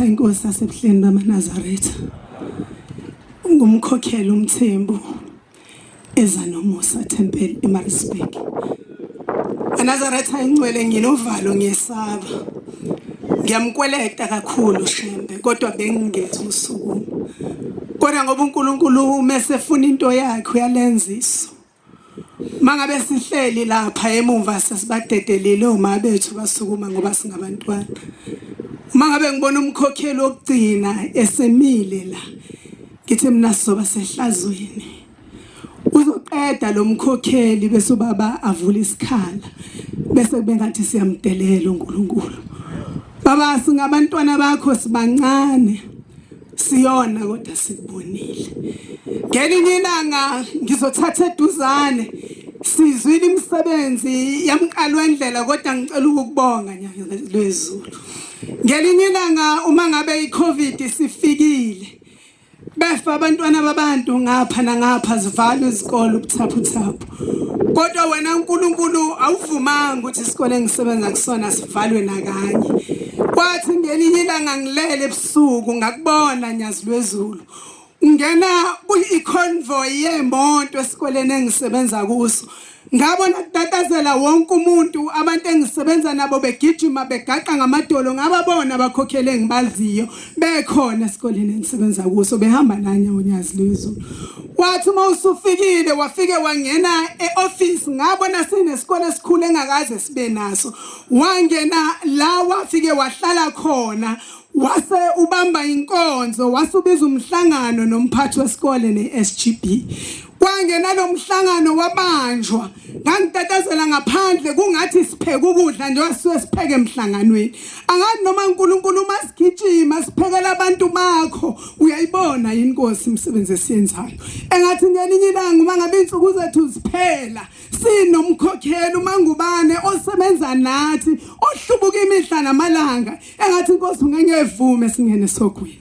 AmaNazaretha inkosi yasebuhleni bamaNazaretha. Ngumkhokheli uMthembu eza nomusa Temple eMaritzburg. AmaNazaretha ingcwele nginovalo ngiyesaba. Ngiyamkweleta kakhulu Shembe kodwa bengingethi usukuma. Kodwa ngoba uNkulunkulu uma esefuna into yakhe uyalenza iso. Mangabe sihleli lapha emumva sesibadedelile oma bethu basukuma ngoba singabantwana. Uma ngabe ngibona umkhokheli wokugcina esemile la ngithi mina sizoba sehlazweni. Uzoqeda lo mkhokheli bese ubaba avula isikhala bese kube ngathi siyamdelela uNkulunkulu. Baba singabantwana bakho sibancane. Siyona kodwa sikubonile. Ngelinye ilanga ngizothatha eduzane sizwile imisebenzi yamqalo wendlela kodwa ngicela ukukubonga lwezulu. Ngelinye ilanga uma ngabe iCovid isifikile befa abantwana babantu ngapha nangapha zivalwe izikole ubuthaphuthaphu. Kodwa wena uNkulunkulu awuvumanga ukuthi isikole engisebenza kusona sivalwe nakanye. Kwathi ngelinye ilanga ngilele ebusuku ngakubona nyazi lwezulu. Ungena kuyi-convoy yemoto esikoleni engisebenza kuso. Ngabona kutatazela wonke umuntu abantu engisebenza nabo begijima begaqa ngamadolo ngababona abakhokheli engibaziyo bekhona esikoleni engisebenza kuso behamba nanye unyazi lwezulu. Wathi uma usufikile wafike wangena e-office ngabona sinesikole esikhulu engakaze sibe naso. Wangena la wafike wahlala khona wase ubamba inkonzo wase ubiza umhlangano nomphathi wesikole ne-SGB. Kwangena lo mhlangano wabanjwa ngangitatazela ngaphandle kungathi sipheka ukudla njengoba sisuke sipheke emhlanganweni. Angazi noma uNkulunkulu uma sigijima siphekela abantu bakho uyayibona yini Nkosi imisebenzi esiyenzayo. Engathi ngelinye ilanga uma ngabe insuku zethu ziphela sinomkhokheli uMangubane osebenza nathi ohlubuka imihla namalanga engathi inkosi ungengevume singene sogwini.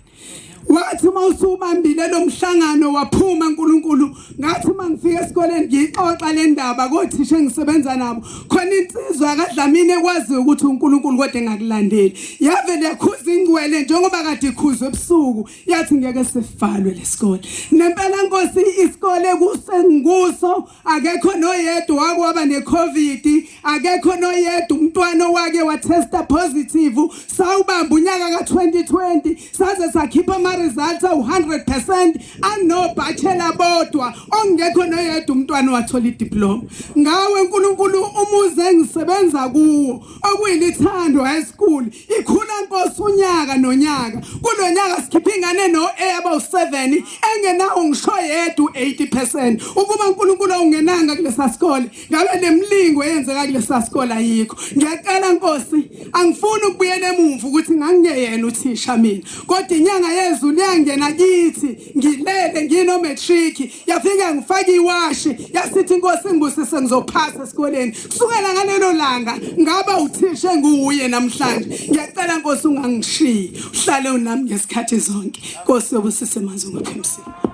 Wathi uma usubambile lo mhlangano waphuma uNkulunkulu ngathi uma ngifika esikoleni ngiyixoxa le ndaba kothisha engisebenza nabo khona insizwa kaDlamini ekwazi ukuthi uNkulunkulu kodwa engakulandeli yavele yakhuza ingcwele njengoba kade ikhuzwe ebusuku yathi ngeke sivalwe lesikole nempela nkosi isikole kusenguso akekho noyedwa wake waba ne-covid akekho noyedwa umntwana owake wathesta positive sawubamba unyaka ka-2020 saze sakhipha ama-results awu-100% anobachelor bodwa ongekho noyedwa umntwana wathola idiploma ngawe nkulunkulu umuzi engisebenza kuwo okuyilithando high school ikhula nkosi unyaka nonyaka kulonyaka sikhipha ingane no A abawu7 engenawo ngisho yedwa 80% ukuba uNkulunkulu awungenanga kulesa sikole ngabe lemlingo eyenzeka kulesa sikole ayikho ngiyacela nkosi angifuni ukubuyela emumva ukuthi ngangingeyena uthisha mina kodwa inyanga yezulu yangena kithi ngilele ngino matric yafika ngifaka iwashi yasithi inkosi ngibusise ngizophasa esikoleni kusukela ngalelo langa ngaba uthisha enguwuye namhlanje ngiyacela nkosi ungangishiyi uhlale unami ngesikhathi zonke nkosi yobusise manzi ungaphimisile.